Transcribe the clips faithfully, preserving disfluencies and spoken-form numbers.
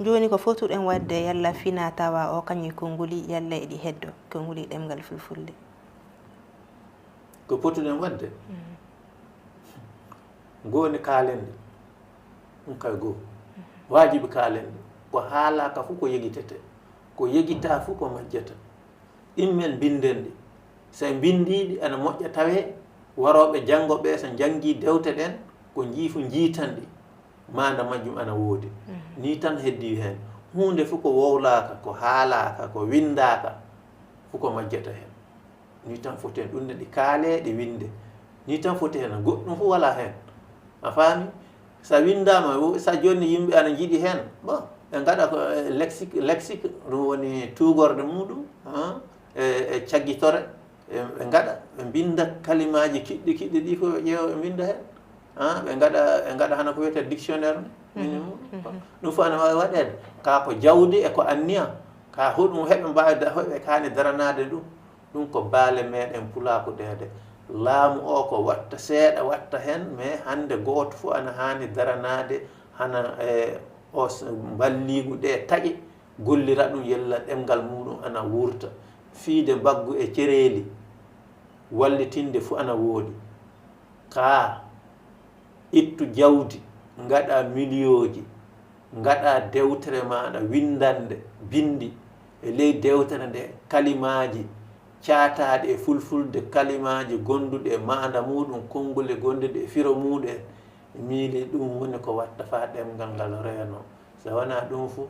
Jooni ko fotuɗen waɗde yalla fina tawa o kañum konnguli yalla eɗi heddo konnguli ɗemngal fulfulde? Ko potuɗen waɗde? Ngooni kaalen ɗi. Ɗum kay goo. Waajibi kaalen ɗi. Ko haalaaka fof ko yegitete. Ko yegitaa fof ko majjata. Ɗimmen mbinden ɗi. So en mbindii ɗi ana moƴƴa tawee warooɓe janngo ɓee so njanngii dewte ɗen ko njiifu njiitan ɗi. Maanda majjum ana woodi. Nii tan heddii heen. Huunde fof ko wowlaaka, ko haalaaka, ko winndaaka, fof ko majjata heen. Nii tan foti heen. Ɗum ne ɗi kaalee, ɗi winnde. Nii tan foti heen. Goɗɗum fof walaa heen. A faami? So a winndaama, so jooni yimɓe ana njiɗi heen. Bon, ɓe ngaɗa ko lexique, lexique, ɗum woni tuugorde muuɗum, e, e caggitore. Ɓe ngaɗa, ɓe mbinnda kalimaaji kiɗɗi kiɗɗi ɗi fof ɓe ƴeewa ɓe mbinnda heen. Ɓe ngaɗa, ɓe ngaɗa hano ko wiyetee dictionnaire ni. Ɗum fof ana waawi waɗeede. Kaa ko jawdi e ko anniya. Kaa hoɗum heɓe mbaawi, hoɓe kaani daranaade ɗum. Ɗum ko baale meeɗen pulaaku ɗeede. Laamu o ko watta seeɗa watta heen, mais hannde gooto fof ana haani daranaade hana e o mballiigu ɗe taƴe. Gollira ɗum yella ɗemngal muuɗum ana wuurta. Fiyde mbaggu e cereeli wallitinde fof ana woodi. Kaa ittu jawdi, ngaɗa miliyooji, ngaɗa dewtere maaɗa winndannde, binndi e ley dewtere nde kalimaaji caataaɗi e fulfulde, kalimaaji gonnduɗi e maanda muuɗum, konnguli gonnduɗi e firo muuɗum en. Miili ɗum woni ko watta faa ɗemngal ngal reenoo. So wonaa ɗum fof,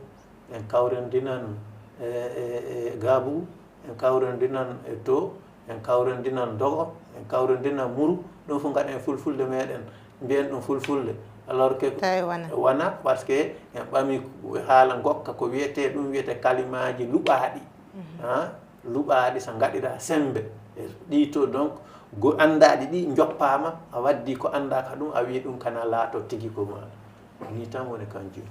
en kawrindinan e, e, e gabu, en kawrindinan e to, en kawrindinan dogo, en kawrindinan muru, ɗum fof ngaɗen fulfulde meeɗen, mbiyen ɗum fulfulde. Alors que Tawi wona. Wona, parce que en ɓami haala ngokka ko wiyetee, ɗum wiyetee kalimaaji luɓaaɗi. Luɓaaɗi so ngaɗiraa semmbe. E ɗii to donc, go anndaaɗi ɗi njoppaama, a waddii ko anndaaka ɗum, a wii ɗum kana laato tigi ko maaɗa. Nii tan woni kanjum.